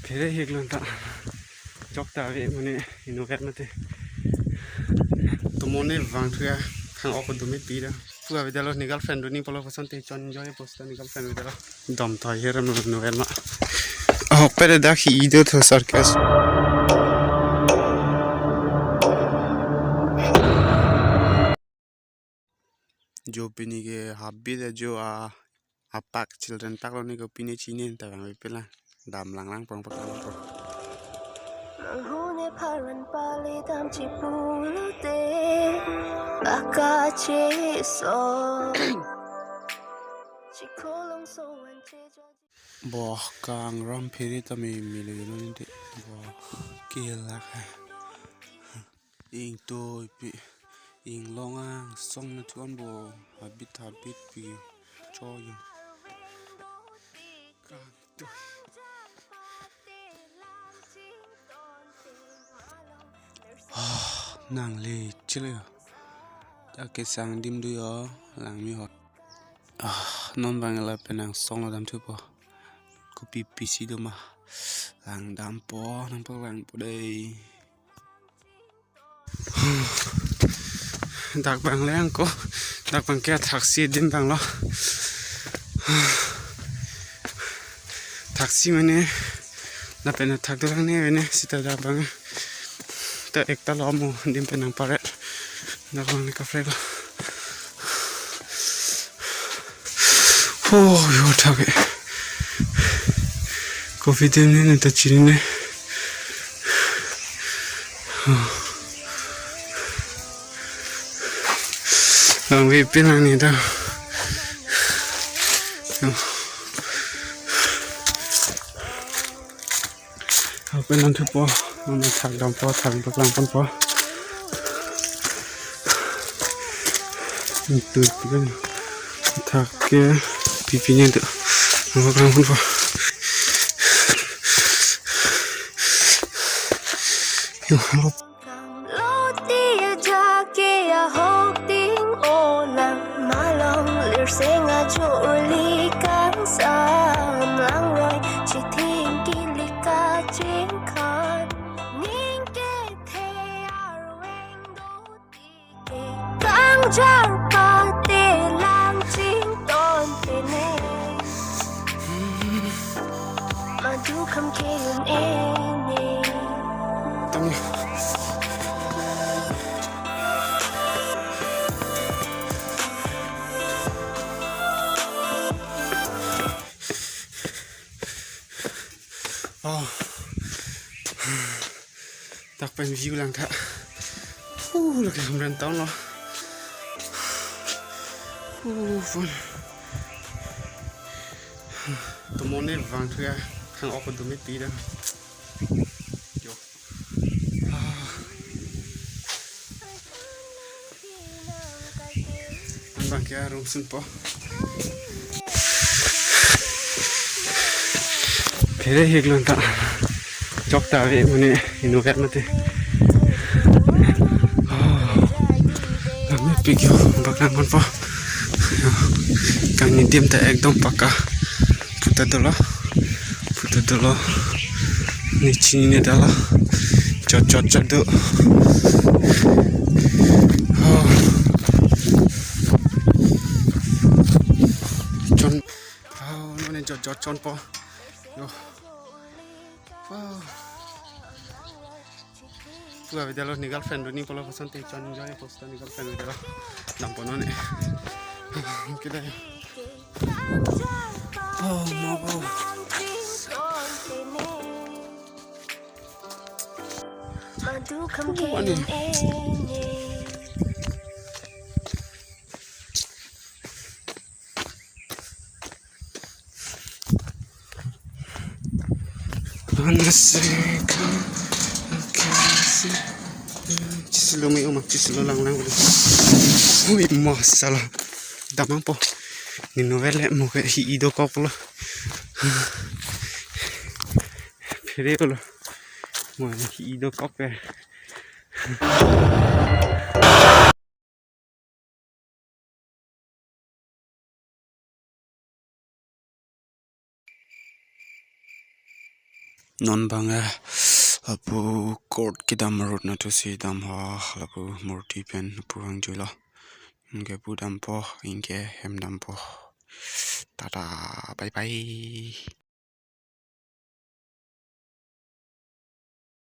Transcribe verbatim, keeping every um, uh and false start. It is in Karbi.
Phere hik lon ta. Jok ta ave mane inutvet mate. Tomon ne vangthuya khang ok do me pi da. Pu avedetlo ne girlfriend do ne pulo koson te chon enjoy posta ne girlfriend avedetlo. Dam ta here mo inutvet ma. Ahok pere dak hi ido tho circus. Jo pini ke habit ajo a apak children park lo ne ko pine chini ta bang pila dam langlang pong paklang pong. Manghune pharan pali dam chipulote akacheso. Chikolong so wan chejo. Boh kang ram phere ta me milo yelo ninte. Boh kelak hai. Ingtoi pi inglong angsong na thuan bo habit habit pi cho yo. Kangtoi. Ah, nangle chile yo. Ta kesang dim do yo langmi hot. Ah, non bang lapen angsong lo dam thupo. Kopi pisi do ma. Lang dampo, nangpo langpo dei. Dak bang le angko, dak bang ke thaksi dim bang lo. Thaksi mane, lapen thak dolang ne mane, sita dak bang. Ta ekta lo mo, dim pen nang paret. Dak bang ne kaprek lo. Oh, yo thak e. Kopi dim ne ta chini ne. Lang vi pin lang ne ta. Apen nang thupo, nang thak dampo, thak paklang ponpo. Itu kan thak ke pipinya itu. Nang paklang ponpo. Yo, halo. Lotia jake ahok ting olang malong lirseng ajo urli kangsam langroi chithing kili kachingkhan ning kethe arveng do tike kangjar pate langching ton tene. Madu kham kelun ene. Tang. Oh. Dak pen view lang tha. Uh, lake Hamren town lo. Uh, fun. Tomon ne vangthuya khang ok do me pi da. Yo. Ah. An bang ke room sunpo. Phere hik lon ta. Jok ta ave mane inutvet mate. Oh. Kami pikir bakal ngon po. Yo. Kami dim ta ekdom pakka. Puta dolo. Puta dolo. Ne chini ne dala. Chot chot chot do. Oh. Chon. Oh, non ne chot chot chonpo. Yo. Oh. Pu avedetlo ne girlfriend do ne pulo koson te chon enjoy posta ne girlfriend avedetlo. Dampo non ne. Kita ya. Oh, mabo. Madu kham ke. Chisilo me uma, chisilo lang lang. Ui, masala. Damang po. Nino vele mo ke hi ido kok lo. Phere lo. Mo hi ido kok pe. Non bang, eh, lapu court kedam road nangtusi dampo, lapu murti pen lapu vangjuilo. Anke pu dampo, anke hem dampo. Tata, bye bye.